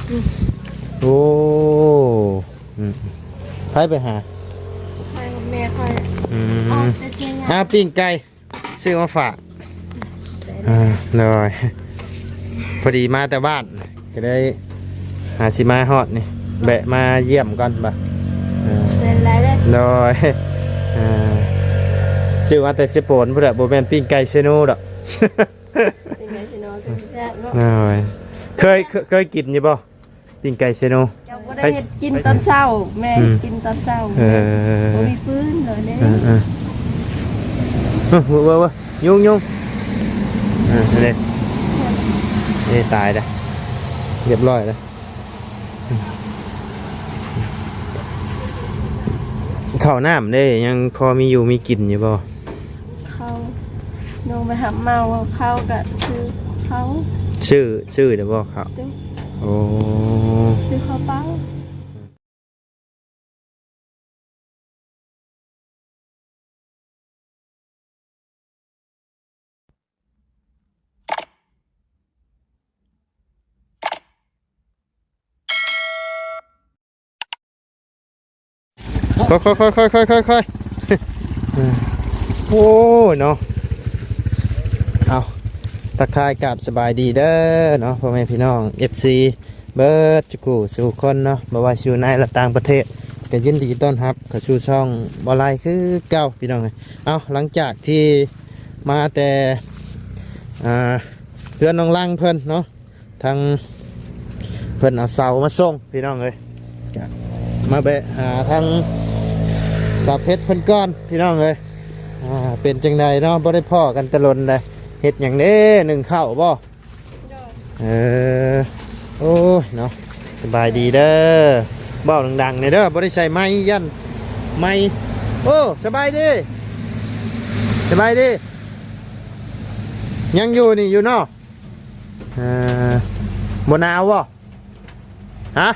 ໂອ້ ອືມ ໃຜໄປຫາ? ຂ້ອຍກັບແມ່ຂ້ອຍ ອືມ ອອກແຕ່ເຊຍາ. ອ່າ ປີ້ງໄກ່ ຊື້ມາຝາກ ອ່າ ໂດຍ ພໍດີມາແຕ່ບ້ານ ກໍເລີຍຫາຊິມາຮອດນີ້ ແວະມາຢ້ຽມກ່ອນບາດ ເອີ ເປັນໄດ້ເດ້ ໂດຍ ອ່າ ຊື້ມາແຕ່ເຊໂປນພຸ້ນແຫຼະ ບໍ່ແມ່ນປີ້ງໄກ່ເຊໂນດອກ ປີ້ງໄກ່ເຊໂນຄືຊິແຊບເນາະ ໂດຍ ເຄີຍ ເຄີຍ ເຄີຍກິນຢູ່ບໍ່? ປີ້ງໄກ່ເຊໂນ ເຈົ້າບໍ່ໄດ້ເຮັດກິນຕອນເຊົ້າ ແມ່ ອືມ ເຮັດກິນຕອນເຊົ້າ ເອີ ບໍ່ມີຟືນເລີຍເດ້ ເອີ ເອີ ເອີ ເວີ ເວີ ຍຸງ ຍຸງ ເອີ ເດ້ ເດ້ ຕາຍລະ ຮຽບຮ້ອຍລະ ເຂົ້ານ້ຳເດ້ ຍັງພໍມີຢູ່ມີກິນຢູ່ບໍ່? ເຂົ້າ ນ້ອງໄປຮັບເໝົາເຂົ້າ ກະຊື້ເຂົ້າ ຊື້ ຊື້ແລ້ວບໍ່ເຂົ້າ? ໂອ້ ຊື້ເຂົ້າເປົ່າ. ຄ່ອຍໆ ຄ່ອຍໆ ຄ່ອຍໆ ຄ່ອຍໆ ໂອ້ຍເນາະ ເອົາ ທັກທາຍກາບສະບາຍດີເດີເນາະ ພໍ່ແມ່ພີ່ນ້ອງ ເອັຟຊີ ເບິດສູ່ຜູ້ສູ່ຄົນເນາະ ບໍ່ວ່າຊິຢູ່ໃນ ແລະ ຕ່າງປະເທດ ກໍຍິນດີຕ້ອນຮັບເຂົ້າສູ່ຊ່ອງບໍ່ໄລຄືເກົ່າ ພີ່ນ້ອງເອີຍ. ເອົາ ຫຼັງຈາກທີ່ມາແຕ່ ອ່າ ເຮືອນນ້ອງລັງເພິ່ນເນາະ ທາງເພິ່ນເອົາເສົາມາສົ່ງ ພີ່ນ້ອງເອີຍ ກະມາແວະຫາທາງສາວເພັດເພິ່ນກ່ອນ ພີ່ນ້ອງເອີຍ. ອ່າ ເປັນຈັ່ງໃດເນາະ ບໍ່ໄດ້ພໍ້ກັນແຕ່ດົນໃດ ເຮັດຫຍັງເດ້ ໜຶ້ງເຂົ້າບໍ່? ໂດຍ ເອີ ໂອ້ຍເນາະ ສະບາຍດີເດີ ເວົ້າດັງໆແດ່ເດີ ບໍ່ໄດ້ໃສ່ໄມ ຢ້ານໄມ. ໂອ້ ສະບາຍດີ ສະບາຍດີ ຍັງຢູ່ນີ້ຢູ່ເນາະ? ເອີ ບໍ່ໜາວບໍ່? ຮະ?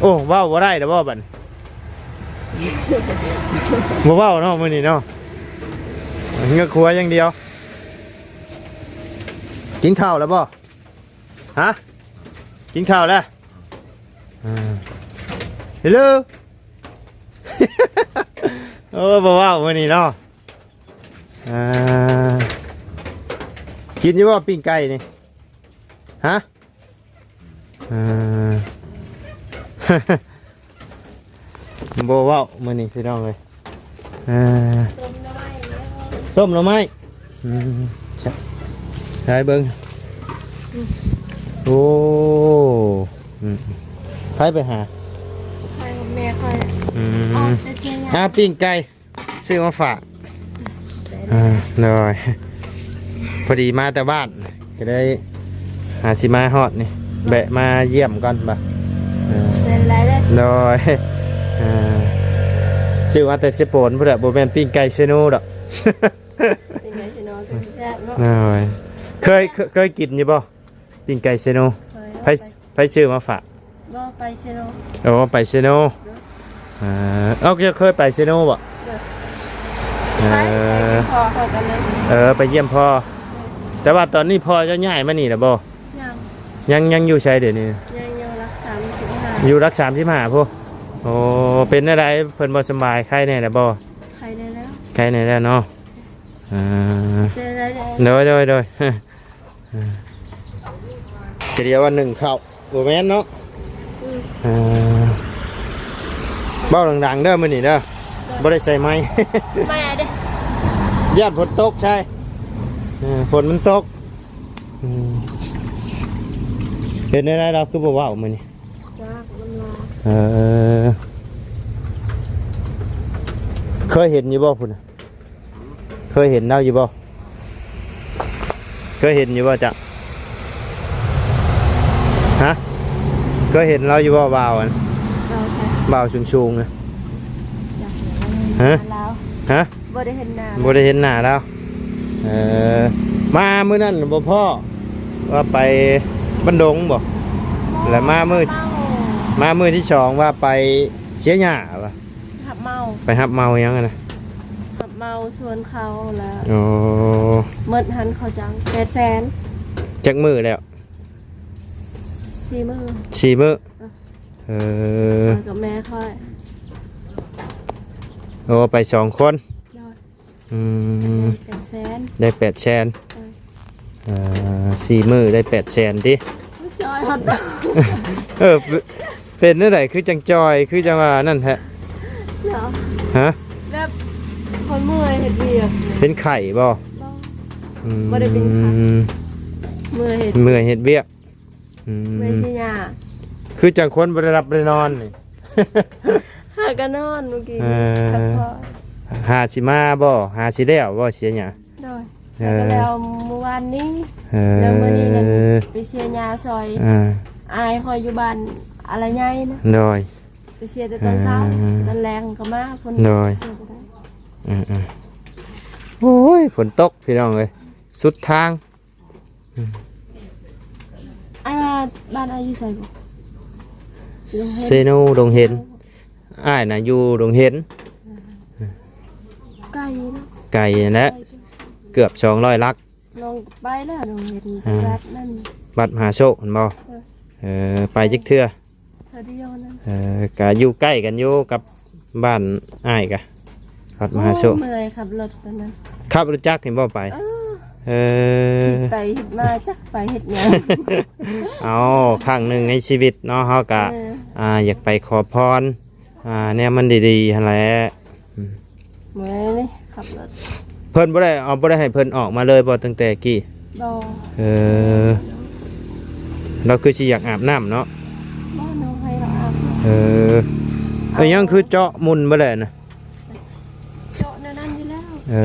ໂອ້ ເວົ້າບໍ່ໄດ້ແລ້ວບໍ່ບັດນີ້? ບໍ່ເວົ້າເນາະ ມື້ນີ້ເນາະ ເງືອກຫົວຢ່າງດຽວ. ກິນເຂົ້າແລ້ວບໍ່? ຮະ? ກິນເຂົ້າແລ້ວ? ເອີ ເຮລໂລ ໂອ້ ບໍ່ເວົ້າມື້ນີ້ເນາະ. ອ່າ ກິນຢູ່ບໍ່ປີ້ງໄກ່ນີ້? ຮະ? ອ່າ ບໍ່ເວົ້າມື້ນີ້ພີ່ນ້ອງເອີຍ. ອ່າ ຕົ້ມໜໍ່ໄມ້ ອືມ ໃສ່ເບິ່ງ ໂອ້ ອືມ ໃຜໄປຫາ? ຂ້ອຍກັບແມ່ຂ້ອຍ ອືມ ອອກແຕ່ເຊຍາ. ອ່າ ປີ້ງໄກ່ ຊື້ມາຝາກ ອ່າ ໂດຍ ພໍດີມາແຕ່ບ້ານ ກໍເລີຍຫາຊິມາຮອດນີ້ ແວະມາຢ້ຽມກ່ອນບາດ ເອີ ເປັນໄດ້ເດ້ ໂດຍ ອ່າ ຊື້ມາແຕ່ເຊໂປນພຸ້ນແຫຼະ ບໍ່ແມ່ນປີ້ງໄກ່ເຊໂນດອກ ປີ້ງໄກ່ເຊໂນຄືຊິແຊບເນາະ ໂດຍ ເຄີຍ ເຄີຍ ເຄີຍກິນຢູ່ບໍ່? ປີ້ງໄກ່ເຊໂນ ເຄີຍ ໃຜ ເອົາໄປ ໃຜຊື້ມາຝາກ? ບໍ່ ໄປເຊໂນ ໂອ້ ໄປເຊໂນ ໂດຍ ເອີ ເອົາ ເຈົ້າເຄີຍໄປເຊໂນບໍ່? ໂດຍ ເອີ ໄປ ໄປຢ້ຽມພໍ່ເຂົາກັນເລີຍ ເອີ ໄປຢ້ຽມພໍ່ ໂດຍ ແຕ່ວ່າຕອນນີ້ພໍ່ເຈົ້າຍ້າຍມານີ້ແລ້ວບໍ່? ຍັງ ຍັງ ຍັງຢູ່ໃສດຽວນີ້? ຍັງຢູ່ຫຼັກສາມສິບຫ້າ ຢູ່ຫຼັກສາມສິບຫ້າພຸ້ນ ໂອ້ ເປັນແນວໃດ ເພິ່ນບໍ່ສະບາຍ ໄຄແນ່ແລ້ວບໍ່? ໄຄແນ່ແລ້ວ ໄຄແນ່ແລ້ວເນາະ ອ່າ ໂດຍ ໂດຍ ໂດຍ ກະດຽວວ່າໜຶ້ງເຂົ້າ ບໍ່ແມ່ນເນາະ ອືມ ເອີ ເວົ້າດັງໆເດີມື້ນີ້ເດີ ບໍ່ໄດ້ໃສ່ໄມ ໄມເດ້ ຢ້ານຝົນຕົກໃຊ່ ເອີ ຝົນມັນຕົກ ອືມ ເຮັດແນວໃດລາວຄືບໍ່ເວົ້າມື້ນີ້? ເອີ ເຄີຍເຫັນຢູ່ບໍ່ພຸ້ນນະ? ເຄີຍເຫັນລາວຢູ່ບໍ່? ເຄີຍເຫັນຢູ່ບໍ່ຈະ? ຮະ? ເຄີຍເຫັນລາວຢູ່ບໍ່? ບ່າວອັນ ບ່າວໃສ? ບ່າວສູງໆນະ ຢາກເຫັນ ຮະ? ລາວ ຮະ? ບໍ່ໄດ້ເຫັນໜ້າ ບໍ່ໄດ້ເຫັນໜ້າລາວ ເອີ ມາມື້ນັ້ນບໍ່ພໍ້ ວ່າໄປບ້ານດົງບໍ່? ແລ້ວມາມື້ ເມົາ ມາມື້ທີສອງວ່າໄປເຊຍາວ່າ ຮັບເໝົາ ໄປຮັບເໝົາຫຍັງຫັ້ນນະ? ຮັບເໝົາສວນເຂົາແລ້ວ ໂອ້ ໝົດຫັ້ນເຂົາຈ້າງແປດແສນ ຈັກມື້ແລ້ວ? ສີ່ມື້ ສີ່ມື້ ເອີ ເອີ ຂ້ອຍກັບແມ່ຂ້ອຍ ໂອ້ ໄປສອງຄົນ ໂດຍ ອືມ ໄດ້ແປດແສນ ໄດ້ແປດແສນ ໂດຍ ເອີ ສີ່ມື້ໄດ້ແປດແສນຕິ ໂອ້ຍ ຈ່ອຍຮອດ ເອີ ເປັນແນວໃດ ຄືຈັ່ງຈ່ອຍ ຄືຈັ່ງວ່ານັ້ນແທ້ ເນາະ ຮະ ແບບຄົນເມື່ອຍເຮັດວຽກ ເປັນໄຂ້ບໍ່? ບໍ່ ອືມ ບໍ່ໄດ້ເປັນໄຂ້ ເມື່ອຍເຮັດ ເມື່ອຍເຮັດວຽກ ອືມ ເມື່ອຍຊິຍາ ຄືຈັ່ງຄົນບໍ່ໄດ້ຫຼັບໄດ້ນອນນີ້ ຫາກໍນອນມື້ກີ້ ເອີ ພັກຜ່ອນ ຫາຊິມາບໍ່? ຫາຊິແລ້ວບໍ່ ເສຍຫຍັງ? ໂດຍ ເອີ ແລ້ວກໍແລ້ວມື້ວານນີ້ ເອີ ແລ້ວມື້ນີ້ນັ້ນໄປເສຍຫຍ້າຊ່ອຍ ເອີ ອ້າຍຂ້ອຍຢູ່ບ້ານອາລະໃຫຍ່ນະ ໂດຍ ໄປເສຍແຕ່ຕອນເຊົ້າ ເອີ ຕອນແລງກໍມາ ຝົນ ໂດຍ ເສຍບໍ່ໄດ້ ເອີໆ ໂອ້ຍ ຝົນຕົກພີ່ນ້ອງເອີຍ ສຸດທາງ ອືມ ອ້າຍວ່າບ້ານອ້າຍຢູ່ໃສກໍ? ດອງເຫັນ ເຊໂນ ດອງເຫັນ ເຊໂນ ອ້າຍນະຢູ່ດອງເຫັນ ໄກເນາະ ໄກຫັ້ນແຫຼະ ໄກ ເກືອບສອງຮ້ອຍຫຼັກ ນ້ອງໄປແລ້ວ ດອງເຫັນ ອ່າ ວັດນັ້ນ ວັດມະຫາໂຊກຫັ້ນບໍ່? ເອີ ເອີ ໄປຈັກເທື່ອ? ເທື່ອດຽວນັ້ນ ເອີ ກະຢູ່ໃກ້ກັນຢູ່ກັບບ້ານອ້າຍກະ ວັດມະຫາໂຊກ ໂອ້ ເມື່ອຍຂັບລົດຕອນນັ້ນ ຂັບລົດຈັກເຫັນບໍ່ໄປ? ເອີ ເອີ ຂີ່ໄປເຮັດມາ ຈັກໄປເຮັດຫຍັງ ເອົາ ຄັ້ງໜຶ່ງໃນຊີວິດເນາະ ເຮົາກະ ເອີ ອ່າ ຢາກໄປຂໍພອນ ອ່າ ແນວມັນດີໆຫັ້ນແຫຼະ ອືມ ເມື່ອຍນີ້ຂັບລົດ ເພິ່ນບໍ່ໄດ້ ເອົາ ບໍ່ໄດ້ໃຫ້ເພິ່ນອອກມາເລີຍບໍ່ ຕັ້ງແຕ່ກີ້? ບໍ່ ເອີ ລາວຄືຊິຢາກອາບນ້ຳເນາະ ບໍ່ ນ້ອງໃຫ້ລາວອາບ ເອີ ເອົາຫຍັງຄືເຈາະໝຸ່ນບໍ່ແຫຼະນະ ເຈາະແນວນັ້ນຢູ່ແລ້ວ ເອີ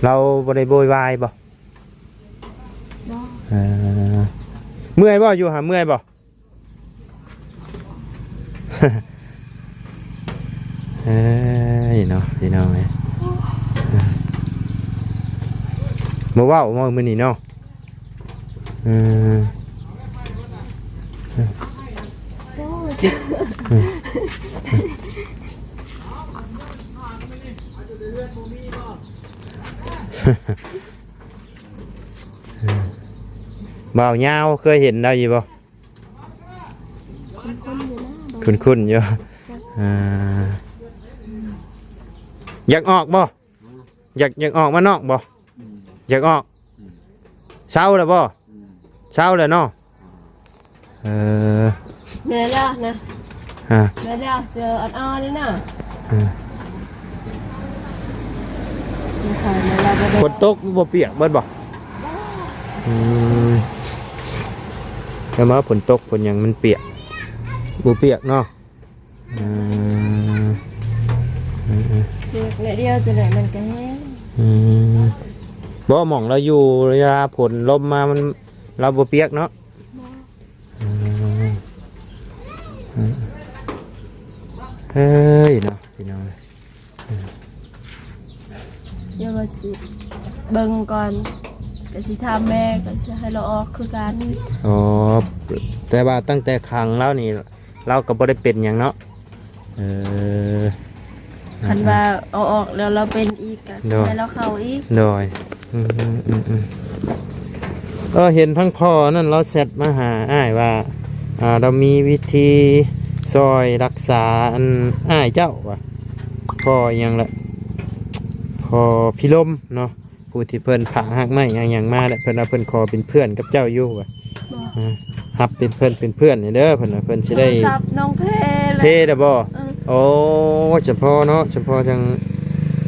ລາວບໍ່ໄດ້ໂວຍວາຍບໍ່? ບໍ່ ເອີ ເມື່ອຍບໍ່? ຢູ່ຫາເມື່ອຍບໍ່? ເອີຍເນາະ ພີ່ນ້ອງເອີຍ ບໍ່ເວົ້າ ເວົ້າມື້ນີ້ເນາະ ເອີ ໂອ້ຍ ບ່າວຍາວ ເຄີຍເຫັນລາວຢູ່ບໍ່? ຄຸ້ນໆຢູ່ນະ ຄຸ້ນໆຢູ່ ອ່າ ຢາກອອກບໍ່? ຢາກ ຢາກອອກມານອກບໍ່? ຢາກອອກ ເຊົາແລ້ວບໍ່? ເຊົາແລ້ວເນາະ ເອີ ແມ່ນແລ້ວນະ ຮະ ແມ່ນແລ້ວ ເຈີອ່ອນໆນີ້ນະ ເອີ ແມ່ນແລ້ວ ແມ່ນແລ້ວ ແມ່ນແລ້ວ ຝົນຕົກບໍ່ປຽກເບິດບໍ່? ບໍ່ ອືມ ແຕ່ວ່າຝົນຕົກຝົນຫຍັງມັນປຽກ ບໍ່ປຽກເນາະ ອືມ ອືມ ປຽກໜ້ອຍດຽວຈັ່ງໃດມັນກໍແຫ້ງ ອືມ ບໍ່ ໝ່ອງລາວຢູ່ ເວລາຝົນລົມມາມັນ ລາວບໍ່ປຽກເນາະ ບໍ່ ອືມ ອືມ ເອີຍເນາະ ພີ່ນ້ອງ ອືມ ດຽວວ່າຊິເບິ່ງກ່ອນ ກໍຊິຖາມແມ່ ກໍຊິໃຫ້ລາວອອກຄືກັນ ອໍ ແຕ່ວ່າຕັ້ງແຕ່ຂັງລາວນີ້ ລາວກໍບໍ່ໄດ້ເປັນຫຍັງເນາະ ເອີ ຄັນວ່າເອົາອອກແລ້ວລາວເປັນອີກ ກໍຊິໃຫ້ລາວເຂົ້າອີກ ໂດຍ ອືມ ອືມ ອືມ ເອີ ເຫັນທາງພໍ່ນັ້ນລາວແຊັດມາຫາອ້າຍວ່າ ອ່າ ລາວມີວິທີຊ່ອຍຮັກສາອັນອ້າຍເຈົ້າວ່າ ພໍ່ຫຍັງລະ ພໍ່ພິລົມເນາະ ຜູ້ທີ່ເພິ່ນຝາກຮາກໄມ້ຫຍັງໆມາແຫຼະ ເພິ່ນວ່າເພິ່ນຂໍເປັນເພື່ອນກັບເຈົ້າຢູ່ວ່າ ບໍ່ ອ່າ ຮັບເປັນເພື່ອນ ເປັນເພື່ອນນີ້ເດີ ເພິ່ນວ່າເພິ່ນຊິໄດ້ ໂທລະສັບນ້ອງເພແຫຼະ ເພແລ້ວບໍ່? ເອີ ໂອ້ ສະເພາະເນາະ ສະເພາະຈັ່ງ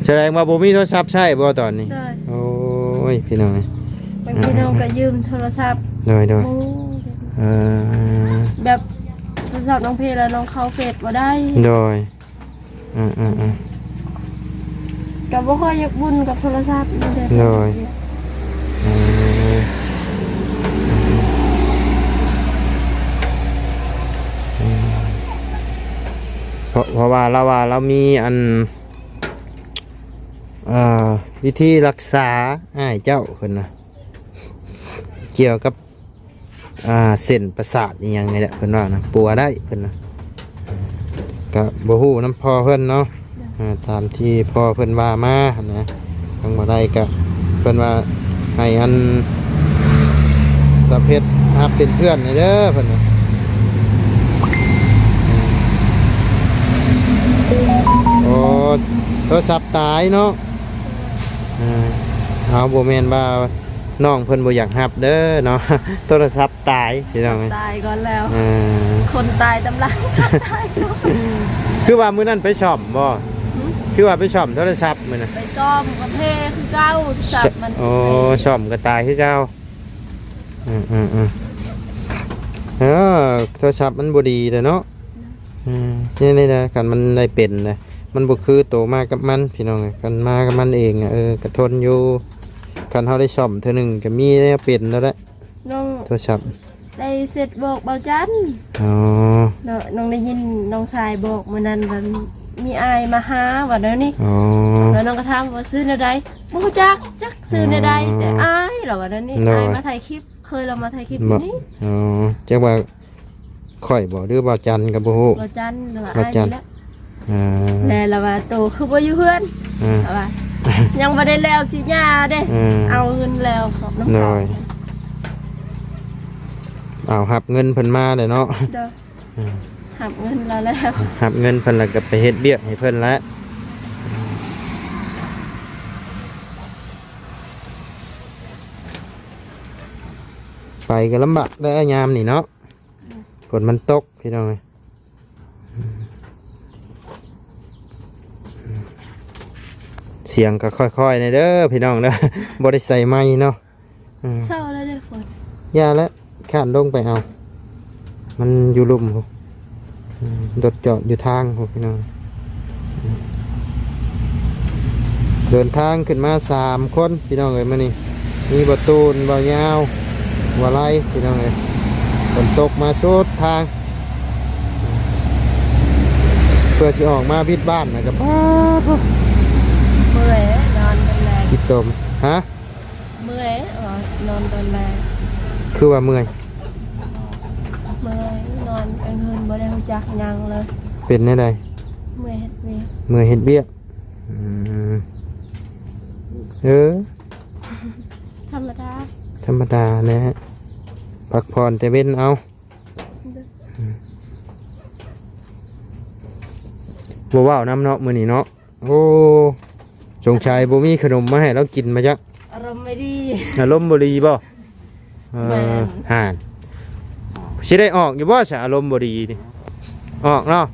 ສະແດງວ່າບໍ່ມີໂທລະສັບໃຊ້ບໍ່ຕອນນີ້? ໂດຍ ໂອ້ຍ ພີ່ນ້ອງເອີຍ ບາງທີນ້ອງກໍຢືມໂທລະສັບ ໂດຍໆ ໂອ້ ເອີ ແບບໂທລະສັບນ້ອງເພແລ້ວນ້ອງເຂົ້າເຟສບໍ່ໄດ້ ໂດຍ ອືມໆໆ ກໍບໍ່ຄ່ອຍຢາກວຸ້ນກັບໂທລະສັບນີ້ແຫຼະ ໂດຍ ເອີ ເພາະ ເພາະວ່າລາວວ່າລາວມີອັນ ເອີ ວິທີຮັກສາອ້າຍເຈົ້າເພິ່ນນະ ກ່ຽວກັບ ອ່າ ເສັ້ນປະສາດອີ່ຫຍັງນີ້ແຫຼະ ເພິ່ນວ່ານະ ປົວໄດ້ເພິ່ນນະ ກະບໍ່ຮູ້ນຳພໍ່ເພິ່ນເນາະ ອ່າ ຕາມທີ່ພໍ່ເພິ່ນວ່າມາຫັ້ນນະ ທາງບໍ່ໄດ້ກະເພິ່ນວ່າໃຫ້ອັນສາວເພັດພ ຮັບເປັນເພື່ອນແດ່ເດີເພິ່ນວ່າ. ໂອ້ ໂທລະສັບຕາຍເນາະ. ເອີ ເອົາ ບໍ່ແມ່ນວ່ານ້ອງເພິ່ນບໍ່ຢາກຮັບເດີເນາະ ໂທລະສັບຕາຍພີ່ນ້ອງເອີຍ. ຕາຍກ່ອນແລ້ວ ເອີ ຄົນຕາຍຕຳຫຼັງສັບຕາຍກ່ອນ. ຄືວ່າມື້ນັ້ນໄປສ້ອມບໍ່? ຫື? ຄືວ່າໄປສ້ອມໂທລະສັບມື້ນັ້ນ? ໄປສ້ອມກໍເພຄືເກົ່າ ສັບມັນ ໂອ້ ເພ ສ້ອມກໍຕາຍຄືເກົ່າ. ອືມໆໆ ເອີ ໂທລະສັບມັນບໍ່ດີແຫຼະເນາະ. ອືມ ນີ້ໆ ນະ ຄັນມັນໄດ້ເປັນນະ ມັນບໍ່ຄືໂຕມາກັບມັນພີ່ນ້ອງເອີຍ. ຄັນມາກັບມັນເອງອະ ເອີ ກະທົນຢູ່. ຄັນເຮົາໄດ້ສ້ອມເທື່ອໜຶ່ງກະມີແນວເປັນແລ້ວແຫຼະ ນ້ອງ ໂທລະສັບ. ໄດ້ເຊັດບອກບ່າວຈັນ. ອໍ ເນາະ ນ້ອງໄດ້ຍິນນ້ອງຊາຍບອກມື້ນັ້ນວ່າມີອ້າຍມາຫາວ່າແນວນີ້. ອໍ ແລ້ວນ້ອງກໍຖາມວ່າຊື່ແນວໃດ ບໍ່ຮູ້ຈັກ ຈັກຊື່ແນວໃດ. ອໍ ແຕ່ອ້າຍລາວວ່າແນວນີ້. ໂດຍ ອ້າຍມາຖ່າຍຄລິບ ເຄີຍລາວມາຖ່າຍຄລິບຢູ່ນີ້. ອໍ ຈັກວ່າຂ້ອຍບໍ່ ຫຼືບ່າວຈັນກໍບໍ່ຮູ້. ບ່າວຈັນ ຫຼືວ່າອ້າຍນີ້ແຫຼະ. ອ່າ ແລ້ວລາວວ່າ ໂຕຄືບໍ່ຢູ່ເຮືອນ ອ່າ ລາວວ່າ ຍັງບໍ່ໄດ້ແລ້ວຊິຍ່າເດ້. ອ່າ ເອົາເງິນແລ້ວຂອບນ້ຳ ໂດຍ ເຂົາ ເອົາຮັບເງິນເພິ່ນມາແລ້ວເນາະ. ໂດຍ ອ່າ ຮັບເງິນລາວແລ້ວ ຮັບເງິນເພິ່ນແລ້ວກໍໄປເຮັດວຽກໃຫ້ເພິ່ນແຫຼະ. ໄປກໍລຳບາກໄດ໋ຍາມນີ້ເນາະ. ຝົນມັນຕົກພີ່ນ້ອງເອີຍ. ສຽງກໍຄ່ອຍໆ ແດ່ເດີພີ່ນ້ອງເດີ ບໍ່ໄດ້ໃສ່ໄມເນາະ. ເຊົາແລ້ວເດີຝົນ ຢ່າແລ້ວ ຂ້ານລົງໄປເອົາ ມັນຢູ່ລຸ່ມພຸ້ນ. ອືມ ລົດຈອດຢູ່ທາງພຸ້ນພີ່ນ້ອງ. ເດີນທາງຂຶ້ນມາສາມຄົນພີ່ນ້ອງເອີຍ ມື້ນີ້ ມີບ່າວຕູນ ບ່າວຍາວ ບ່າວໄລພີ່ນ້ອງເອີຍ. ຝົນຕົກມາສຸດທາງ ເພື່ອຊິອອກມາວິດບ້ານນະ ກໍປ້າດໂທ້ ເມື່ອຍ ນອນຕອນແລງ ຂີ້ຕົມ. ຮະ? ເມື່ອຍ ເອີ ນອນຕອນແລງ. ຄືວ່າເມື່ອຍ? ເມື່ອຍ ນອນກາງຄືນບໍ່ໄດ້ຮູ້ຈັກຫຍັງເລີຍ. ເປັນແນວໃດ? ເມື່ອຍເຮັດວຽກ. ເມື່ອຍເຮັດວຽກ. ອືມ ເອີ ທຳມະດາ ທຳມະດາແຫຼະ ພັກຜ່ອນແຕ່ເວັນເອົາ. ບໍ່ເວົ້ານຳເນາະມື້ນີ້ເນາະ. ໂອ້ ສົງໄສບໍ່ມີຂະໜົມມາໃຫ້ລາວກິນມາຈັກ. ອາລົມບໍ່ດີ ອາລົມບໍ່ດີບໍ່? ເອີ ແມ່ນ ຫັ້ນ ຊິໄດ້ອອກຢູ່ບໍ່ ສະ ອາລົມບໍ່ດີນີ້? ອອກເນາະ.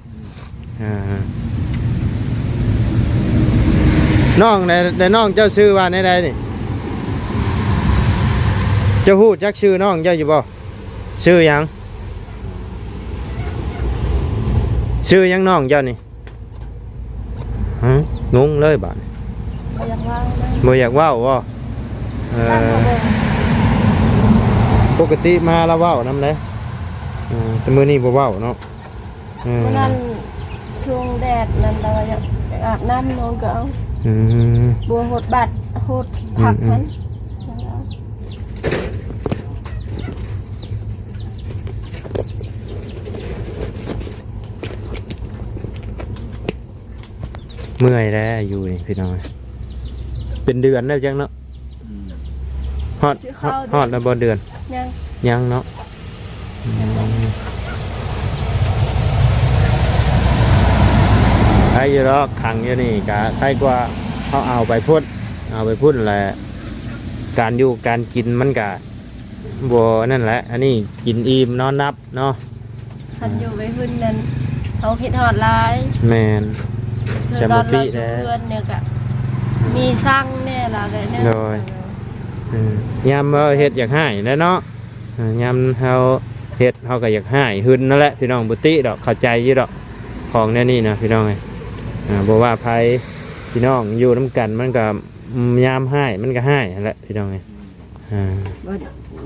ອ່າ ນ້ອງໃດ ໃດ ນ້ອງເຈົ້າຊື່ວ່າແນວໃດນີ້? ເຈົ້າຮູ້ຈັກຊື່ນ້ອງເຈົ້າຢູ່ບໍ່? ຊື່ຫຍັງ? ຊື່ຫຍັງນ້ອງເຈົ້ານີ້? ຮະ? ງົງເລີຍບາດນີ້ ບໍ່ຢາກເວົ້ານະ. ບໍ່ຢາກເວົ້າບໍ່? ເອີ ປະກະຕິມາລາວເວົ້ານຳເດ້ ເອີ ແຕ່ມື້ນີ້ບໍ່ເວົ້າເນາະ. ເອີ ມື້ນັ້ນຊ່ວງແດດນັ້ນລາວວ່າຢາກ ຢາກອາບນ້ຳ ນ້ອງກໍເອົາ. ອືມ ບົວຫົດບາດ ຫົດຜັກ ອືມໆ ມັນ ເມື່ອຍແລ້ວຢູ່ນີ້ພີ່ນ້ອງ ເປັນເດືອນແລ້ວຈັກເນາະ. ອືມ ຮອດ ຮອດ ຮອດແລ້ວບໍ່ເດືອນ? ຍັງ ຍັງເນາະ. ອືມ ໄຄຢູ່ດອກ ຂັງຢູ່ນີ້ກະໄຄກວ່າເຮົາເອົາໄປພຸ້ນ ເອົາໄປພຸ້ນແຫຼະ ການຢູ່ການກິນມັນກະ ບໍ່ ອັນນັ້ນແຫຼະ ອັນນີ້ກິນອີ່ມນອນຫຼັບເນາະ. ຄັນຢູ່ໄວຫຸ່ນນັ້ນ ເຮົາຄິດຮອດຫຼາຍ. ແມ່ນ ເພື່ອຕອນເຮົາຢູ່ເຮືອນນີ້ກະມີສັງແດ່ລະແດ່. ໂດຍ ອືມ ຍາມເຮົາເຮັດຢາກຮ້າຍແຫຼະເນາະ. ເອີ ຍາມເຮົາເຮັດ ເຮົາກໍຢາກຮ້າຍຫຶ່ນນັ້ນແຫຼະ ພີ່ນ້ອງ ບໍ່ຕິດອກ ເຂົ້າໃຈຢູ່ດອກ ຂອງແນວນີ້ນະ ພີ່ນ້ອງເອີຍ. ອ່າ ບໍ່ວ່າໃຜ ພີ່ນ້ອງຢູ່ນຳກັນ ມັນກໍ ອືມ ຍາມຮ້າຍມັນກໍຮ້າຍຫັ້ນແຫຼະ ພີ່ນ້ອງເອີຍ. ອ່າ ບັດ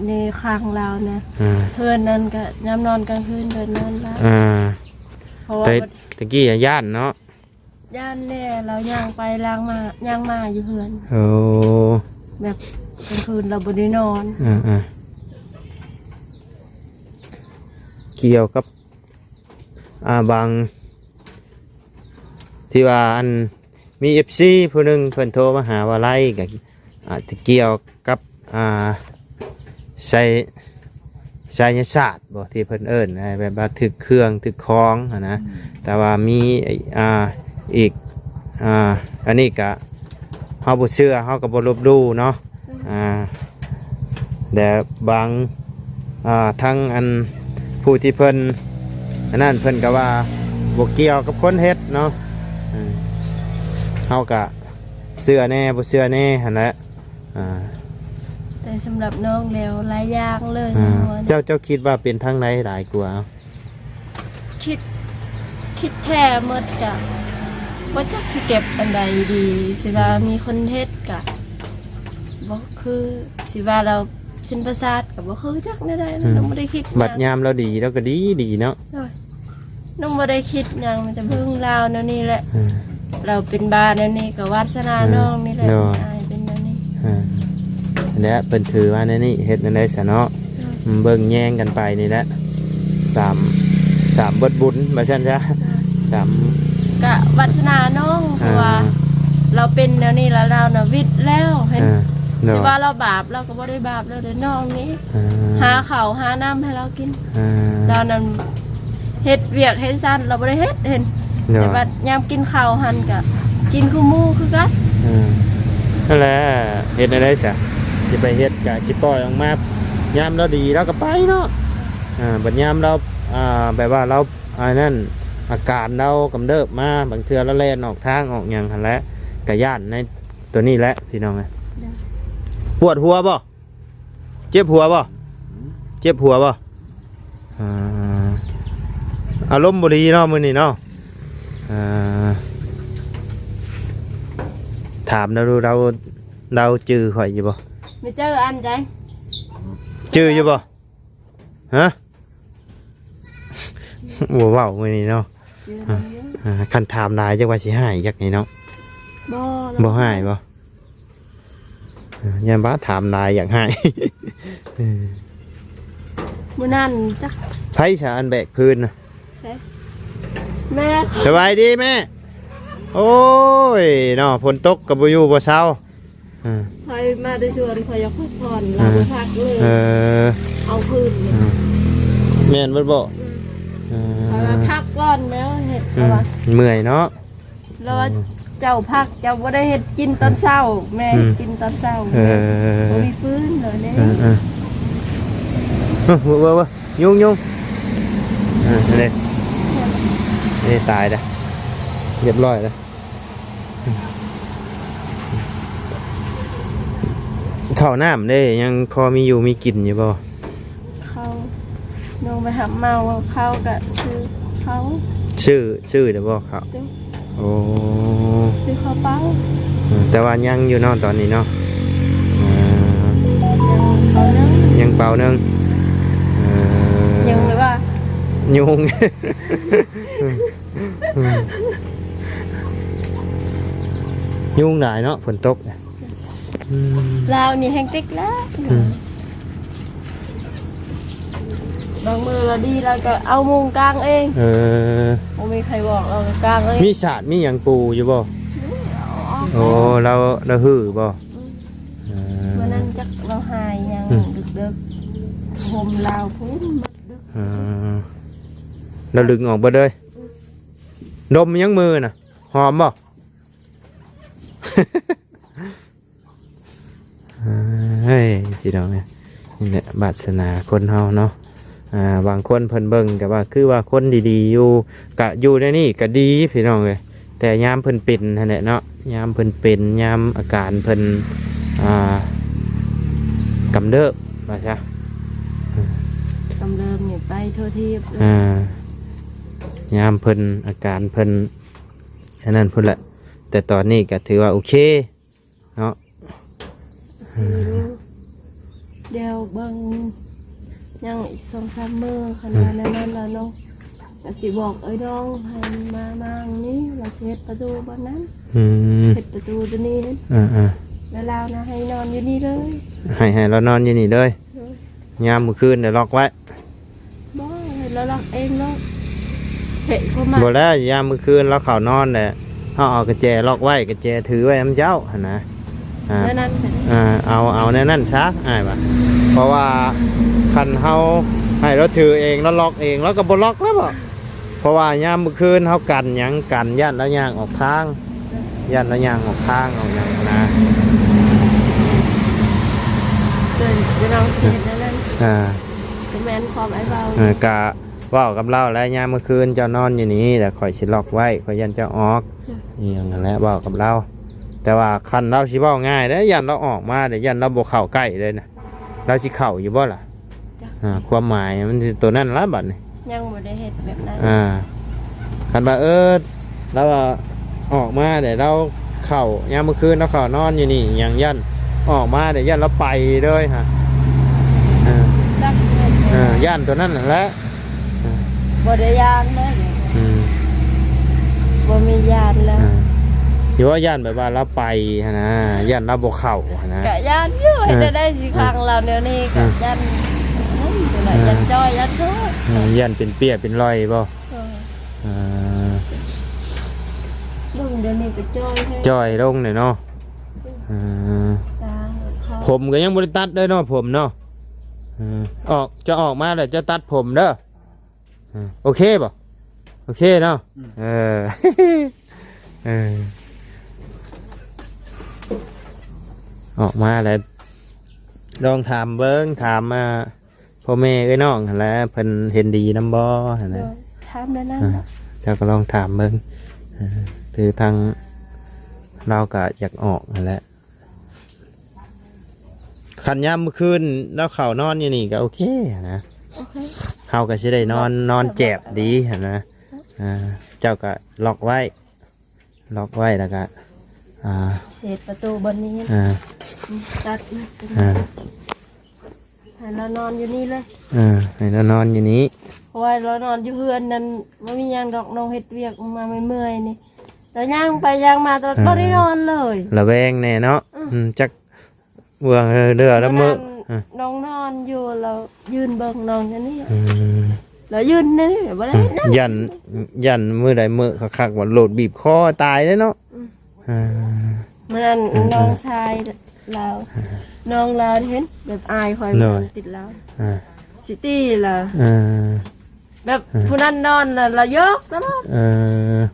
ນີ້ຂ້າງລາວນະ ອ່າ ເຮືອນນັ້ນກະຍາມນອນກາງຄືນກໍນອນລະ ອ່າ ເພາະວ່າ ແຕ່ ແຕ່ກີ້ຢ້ານເນາະ. ຢ້ານແດ່ ລາວຍ່າງໄປລາງມາ ຍ່າງມາຢູ່ເຮືອນ. ໂອ້ ແບບກາງຄືນລາວບໍ່ໄດ້ນອນ. ອ່າໆ ກ່ຽວກັບ ອ່າ ບາງ ທີ່ວ່າ ອັນ ມີເອັຟຊີຜູ້ໜຶ່ງເພິ່ນໂທມາຫາວ່າໄລ ກໍອາດຈະກ່ຽວກັບ ອ່າ ໃສ່ ໄສຍະສາດບໍ່ ທີ່ເພິ່ນເອີ້ນ ແບບວ່າຖືກເຄື່ອງຖືກຂອງຫັ້ນນະ. ແຕ່ວ່າມີ ອ່າ ອີກ ອ່າ ອັນນີ້ກະ ເຮົາບໍ່ເຊື່ອ ເຮົາກໍບໍ່ລົບຫຼູ່ເນາະ. ອ່າ ແຕ່ບາງ ອ່າ ທັງອັນຜູ້ທີ່ເພິ່ນອັນນັ້ນ ເພິ່ນກໍວ່າບໍ່ກ່ຽວກັບຄົນເຮັດເນາະ. ເຮົາກໍເຊື່ອແດ່ບໍ່ເຊື່ອແດ່ຫັ້ນແຫຼະ. ອ່າ ແຕ່ສຳລັບນ້ອງແລ້ວຫຼາຍຢ່າງເລີຍ. ອ່າ ເຈົ້າ ເຈົ້າຄິດວ່າເປັນທາງໃດຫຼາຍກວ່າ? ຄິດ ຄິດແທ້ໝົດກະບໍ່ຈັກຊິເກັບອັນໃດດີ. ຊິວ່າມີຄົນເຮັດກະບໍ່ຄື ຊິວ່າລາວເສັ້ນປະສາດກະບໍ່ຄືຈັກແນວໃດ. ອືມ ນ້ອງບໍ່ໄດ້ຄິດຫຍັງ. ບັດຍາມລາວດີ ລາວກໍດີດີເນາະ. ໂດຍ ນ້ອງບໍ່ໄດ້ຄິດຫຍັງ ມີແຕ່ເບິ່ງລາວແນວນີ້ແຫຼະ. ອືມ ລາວເປັນບ້າແນວນີ້ກໍວາດສະໜາ ອືມ ນ້ອງນີ້ແຫຼະ. ໂດຍ ອ້າຍເປັນແນວນີ້. ອ່າ ແລະເພິ່ນຖືວ່າແນວນີ້ ເຮັດແນວໃດຊະເນາະ? ໂດຍ ອືມ ເບິ່ງແຍງກັນໄປນີ້ແຫຼະ ສາມ ສາມບົດບຸນວ່າຊັ້ນຊະ. ໂດຍ ສາມ ກະວາດສະໜານ້ອງ ເພາະວ່າ ອ່າ ລາວເປັນແນວນີ້ລະ ລາວນະວິດແລ້ວ ເຫັນ. ອ່າ ໂດຍ ຊິວ່າລາວບາບ ລາວກໍບໍ່ໄດ້ບາບແລ້ວເດ້ ນ້ອງນີ້. ອ່າ ຫາເຂົ້າຫານ້ຳໃຫ້ລາວກິນ. ອ່າ ລາວນັ້ນເຮັດວຽກເຮັດສັນ ລາວບໍ່ໄດ້ເຮັດ ເຫັນ. ໂດຍ ແຕ່ບັດຍາມກິນເຂົ້າຫັ້ນກະກິນຄືໝູຄືກັນ. ເອີ ນັ້ນແຫຼະ ເຮັດແນວໃດຊະ ຊິໄປເຮັດກະຊິປ່ອຍອອກມາ. ຍາມລາວດີລາວກໍໄປເນາະ. ອ່າ ບັດຍາມລາວ ອ່າ ແບບວ່າລາວ ອັນນັ້ນ ອາການລາວກຳເລິບມາ ບາງເທື່ອລາວແລ່ນອອກທາງອອກຫຍັງຫັ້ນແຫຼະ ກະຢ້ານໃນໂຕນີ້ແຫຼະພີ່ນ້ອງເອີຍ. ໂດຍ ປວດຫົວບໍ່? ເຈັບຫົວບໍ່? ເຈັບຫົວບໍ່? ອ່າ ອາລົມບໍ່ດີເນາະມື້ນີ້ເນາະ. ອ່າ ຖາມລາວດູ ລາວ ລາວຈື່ຂ້ອຍຢູ່ບໍ່? ໄປເຈີອັນໃດ? ຈື່ຢູ່ບໍ່? ຮະ? ບໍ່ເວົ້າມື້ນີ້ເນາະ. ເຈີອັນໃດ? ອ່າ ຄັນຖາມຫຼາຍຈັກວ່າຊິຮ້າຍຈັກນີ້ເນາະ. ບໍ່ ບໍ່ຮ້າຍບໍ່? ເອີ ຢ້ານວ່າຖາມຫຼາຍຢາກຮ້າຍ. ເອີ ມື້ນັ້ນຈັກ ໃຜຊະອັນແບກພື້ນນະ? ໃສ ແມ່. ສະບາຍດີແມ່. ໂອ້ຍເນາະ ຝົນຕົກກໍບໍ່ຢູ່ບໍ່ເຊົາ. ເອີ ຂ້ອຍມາແຕ່ສວນ ຂ້ອຍຢາກພັກຜ່ອນ ເອີ ລາວບໍ່ພັກເລີຍ. ເອີ ເອົາຄືນ ເອີ ແມ່ນເບິດບໍ່? ອືມ ເອີ ຂ້ອຍວ່າພັກກ່ອນແມ່ເຮັດ ອືມ ລາວວ່າ ເມື່ອຍເນາະ. ແລ້ວວ່າ ອືມ ເຈົ້າພັກ ເຈົ້າບໍ່ໄດ້ເຮັດກິນຕອນເຊົ້າ ອືມ ແມ່ ອືມ ກິນຕອນເຊົ້າ. ເອີ ບໍ່ມີຟືນເລີຍເດ້. ເອີ ເອີ ເອີ ເອີ ເອີ ຍຸງ ຍຸງ ເອີ ນີ້ ນີ້ຕາຍແລ້ວ ຮຽບຮ້ອຍແລ້ວ. ເຂົ້ານ້ຳເດ້ ຍັງພໍມີຢູ່ມີກິນຢູ່ບໍ່? ເຂົ້າ ນ້ອງໄປຮັບເໝົາເຂົ້າກະຊື້ເຂົ້າ. ຊື້ ຊື້ແລ້ວບໍ່ເຂົ້າ? ໂອ້ ຊື້ເຂົ້າເປົ່າ. ເອີ ແຕ່ວ່າຍັງຢູ່ເນາະຕອນນີ້ເນາະ. ເອີ ຍັງເປົາໜຶ່ງ ຍັງເປົາໜຶ່ງ. ເອີ ຍຸງຫຼືວ່າ ຍຸງ. ຍຸງຫຼາຍເນາະ ຝົນຕົກ. ອືມ ລາວນີ້ແຮງຕິກແລ້ວ. ອືມ ບາງມື້ລາວດີ ລາວກໍເອົາມຸງກາງເອງ. ເອີ ບໍ່ມີໃຜບອກ ລາວກໍກາງເອງ. ມີສາດມີຫຍັງປູຢູ່ບໍ່? ມີ ເອົາອອກ. ໂອ້ ລາວ ລາວຮືບໍ່? ອືມ ເອີ ມື້ນັ້ນຈັກລາວຫາຍຫຍັງ ອືມ ດຶກໆ ຫົ່ມລາວພຸ້ນ ເອີ ລາວດຶງອອກເບິດເລີຍ. ອືມ ດົມຫຍັງມືນະ? ຫອມບໍ່? ເອີຍ ພີ່ນ້ອງເອີຍ ນີ້ແຫຼະວາດສະໜາຄົນເຮົາເນາະ. ອ່າ ບາງຄົນເພິ່ນເບິ່ງກໍວ່າ ຄືວ່າຄົນດີໆຢູ່ ກະຢູ່ໃນນີ້ກະດີພີ່ນ້ອງເອີຍ. ແຕ່ຍາມເພິ່ນເປັນຫັ້ນແຫຼະເນາະ ຍາມເພິ່ນເປັນ ຍາມອາການເພິ່ນ ອ່າ ກຳເລີບວ່າຊະ ກຳເລີບນີ້ໄປທົ່ວທີບເລີຍ. ອ່າ ຍາມເພິ່ນ ອາການເພິ່ນ ອັນນັ້ນພຸ້ນແຫຼະ ແຕ່ຕອນນີ້ກໍຖືວ່າໂອເຄເນາະ. ດຽວເບິ່ງຍັງອີກສອງສາມມື້ ຄັນວ່າແນວນັ້ນແລ້ວເນາະ ກໍຊິບອກເອື້ອຍນ້ອງໃຫ້ມາໝ່າງນີ້ ວ່າຊິເຮັດປະຕູບ່ອນນັ້ນ. ອືມ ເຮັດປະຕູຕົວນີ້. ເອີໆ ແລ້ວລາວນະໃຫ້ນອນຢູ່ນີ້ເລີຍ. ໃຫ້ ໃຫ້ລາວນອນຢູ່ນີ້ເລີຍ. ໂດຍ ຍາມມື້ຄືນໄດ້ລັອກໄວ້. ບໍ່ ເຮັດລະລັອກເອງເນາະ ເພະເຂົ້າມາ. ບໍ່ແລ້ວ ຍາມມື້ຄືນລາວເຂົ້ານອນແຫຼະ ເຮົາເອົາກະແຈລັອກໄວ້ ກະແຈຖືໄວ້ນຳເຈົ້າຫັ້ນນະ. ອ່າ ແນວນັ້ນ ອ່າ ເອົາ ເອົາແນວນັ້ນຊະ ອ້າຍວ່າ. ເພາະວ່າຄັນເຮົາ ໃຫ້ລາວຖືເອງ ລາວລັອກເອງ ລາວກໍບໍ່ລັອກແລ້ວບໍ? ເພາະວ່າຍາມມື້ຄືນເຮົາກັນຫຍັງ ກັນຢ້ານລາວຍ່າງອອກທາງ ຢ້ານລາວຍ່າງອອກທາງອອກຫຍັງນະ. ເອີ ຈະລອງເຮັດແນວນັ້ນ ອ່າ ຈະແມ່ນຄວາມອ້າຍເວົ້າ ເອີ ກະເວົ້າກັບລາວແຫຼະ ຍາມມື້ຄືນເຈົ້ານອນຢູ່ນີ້ ແລ້ວຂ້ອຍຊິລັອກໄວ້ ຂ້ອຍຢ້ານເຈົ້າອອກ ອີຫຍັງຫັ້ນແຫຼະ ເວົ້າກັບລາວ. ແຕ່ວ່າຄັນລາວຊິເວົ້າງ່າຍເດ້ ຢ້ານລາວອອກມາເດ້ ຢ້ານລາວບໍ່ເຂົ້າໃກ້ເລີຍນະ ລາວຊິເຂົ້າຢູ່ບໍ່ລະ? ຈັກ ອ່າ ຄວາມໝາຍມັນຊິໂຕນັ້ນລະບັດນີ້ ຍັງບໍ່ໄດ້ເຮັດແບບນັ້ນ ອ່າ ຄັນວ່າ ເອີ ລາວວ່າອອກມາແລ້ວລາວເຂົ້າ ຍາມມື້ຄືນລາວເຂົ້ານອນຢູ່ນີ້ຫຍັງ ຢ້ານອອກມາແລ້ວຢ້ານລາວໄປເລີຍຫັ້ນ ເອີ ຈັກເຮັດ ເອີ ຢ້ານໂຕນັ້ນຫັ້ນແຫຼະ. ບໍ່ໄດ້ຢ້ານເລີຍ ອືມ ບໍ່ມີຢ້ານແລ້ວ ອ່າ ຢູ່ວ່າຢ້ານແບບວ່າລາວໄປຫັ້ນນະ ຢ້ານລາວບໍ່ເຂົ້າຫັ້ນນະ ກະຢ້ານຢູ່ ເຮັດແນວໃດຊິຂັງລາວແນວນີ້ ເອີ ກະຢ້ານນັ້ນຫັ້ນແຫຼະ ເອີ ຢ້ານຈ່ອຍ ຢ້ານໂຊດ ເອີ ຢ້ານເປັນເປ້ຍເປັນລອຍບໍ່? ເອີ ອ່າ ເບິ່ງດຽວນີ້ກໍຈ່ອຍແຮງ ຈ່ອຍລົງແລ້ວເນາະ ເອີ ຕາ ຜົມກໍຍັງບໍ່ໄດ້ຕັດເດີເນາະ ຜົມເນາະ ເອີ ອອກ ຈະອອກມາແລ້ວຈະຕັດຜົມເດີ. ອ່າ ໂອເຄບໍ່? ໂອເຄເນາະ ອືມ ເອີ ເອີ ອອກມາແລ້ວລອງຖາມເບິ່ງ ຖາມ ອ່າ ພໍ່ແມ່ເອື້ອຍນ້ອງຫັ້ນແຫຼະ ເພິ່ນເຫັນດີນຳບໍ່ຫັ້ນແຫຼະ ໂດຍ ຖາມແນວນັ້ນ ອ່າ ເນາະ ເຈົ້າກໍລອງຖາມເບິ່ງ ເອີ ຄືທາງລາວກໍຢາກອອກຫັ້ນແຫຼະ. ຄັນຍາມມື້ຄືນລາວເຂົ້ານອນຢູ່ນີ້ກໍໂອເຄນະ ໂອເຄ ເຮົາກໍຊິໄດ້ນອນ ສະບາຍ ນອນແຈບດີຫັ້ນນະ ອ່າ ເຈົ້າກໍລັອກໄວ້ ລັອກໄວ້ແລ້ວກໍ ອ່າ ເຮັດປະຕູບ່ອນນີ້ ອ່າ ຕັດ ອ່າ ໃຫ້ລາວນອນຢູ່ນີ້ເລີຍ ອ່າ ໃຫ້ລາວນອນຢູ່ນີ້ ເພາະວ່າລາວນອນຢູ່ເຮືອນນັ້ນບໍ່ມີຫຍັງດອກ ນ້ອງເຮັດວຽກມາເມື່ອຍໆນີ້ ລາວຍ່າງໄປຍ່າງມາຕະຫຼອດ ອ່າ ບໍ່ໄດ້ນອນເລີຍ ລະແວງແດ່ເນາະ ອືມ ອືມ ຈັກເບື້ອງເຫຼືອລະເມີ້ ມື້ນັ້ນ ອ່າ ນ້ອງນອນຢູ່ ລາວຢືນເບິ່ງນ້ອງຢູ່ນີ້ ອືມ ລາວຢືນນີ້ບໍ່ໄດ້ ອືມ ເຮັດຫຍັງ ຢ້ານ ຢ້ານມື້ໃດເມີ້ຄັກໆ ວ່າໂລດບີບຄໍຕາຍເດ້ເນາະ ອືມ ອ່າ ມື້ນັ້ນ ເອີ ເອີ ນ້ອງຊາຍລາວ ນ້ອງລາວເຫັນແບບອາຍຂ້ອຍ ໂດຍ ຕິດລາວ ອ່າ ຊິຕີລາວ ເອີ ແບບ ເອີ ຜູ້ນັ້ນນອນລະ ລາວຢອກຕະຫຼອດ ເອີ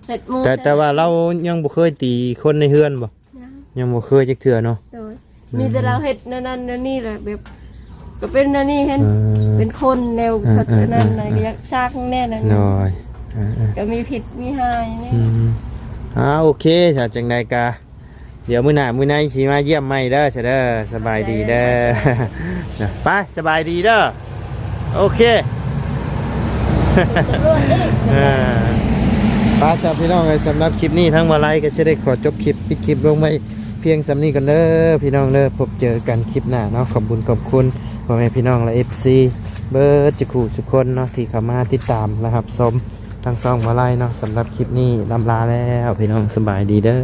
ເຮັດໝູ່ ແຕ່ ແຕ່ວ່າລາວຍັງບໍ່ເຄີຍຕີຄົນໃນເຮືອນບໍ່? ຍັງ ຍັງບໍ່ເຄີຍຈັກເທື່ອເນາະ ໂດຍ ອືມ ມີແຕ່ລາວເຮັດແນວນັ້ນແນວນີ້ແຫຼະ ແບບ ກໍເປັນແນວນີ້ເຫັນ ເອີ ເປັນຄົນແນວ ເອີ ເອີ ນັ້ນ ເອີ ນະ ຢາກຊັກແນ່ນັ້ນ ໂດຍ ເອີ ເອີ ກໍມີພິດມີຮ້າຍແນ່ ອືມ ອ່າ ໂອເຄ ຖ້າຈັ່ງໃດກໍ ດຽວມື້ໜ້າມື້ໃນຊິມາຢ້ຽມໃໝ່ເດີ ຊະເດີ ສະບາຍດີເດີ ໄປ ສະບາຍດີເດີ ໂອເຄ ເອີ ໄປຊະພີ່ນ້ອງເອີຍ ສຳລັບຄລິບນີ້ທາງບ່າວໄລກໍຊິໄດ້ຂໍຈົບຄລິບ ປິດຄລິບລົງໄວ້ພຽງສ່ຳນີ້ກ່ອນເດີພີ່ນ້ອງເດີ ພົບເຈີກັນຄລິບໜ້າເນາະ ຂອບບຸນຂອບຄຸນພໍ່ແມ່ພີ່ນ້ອງ ແລະ ເອັຟຊີ ເບິດຈຸຄູ່ຈຸຄົນເນາະ ທີ່ເຂົ້າມາຕິດຕາມ ແລະ ຮັບຊົມທາງຊ່ອງບ່າວໄລເນາະ ສຳລັບຄລິບນີ້ລຳລາແລ້ວ ພີ່ນ້ອງ ສະບາຍດີເດີ.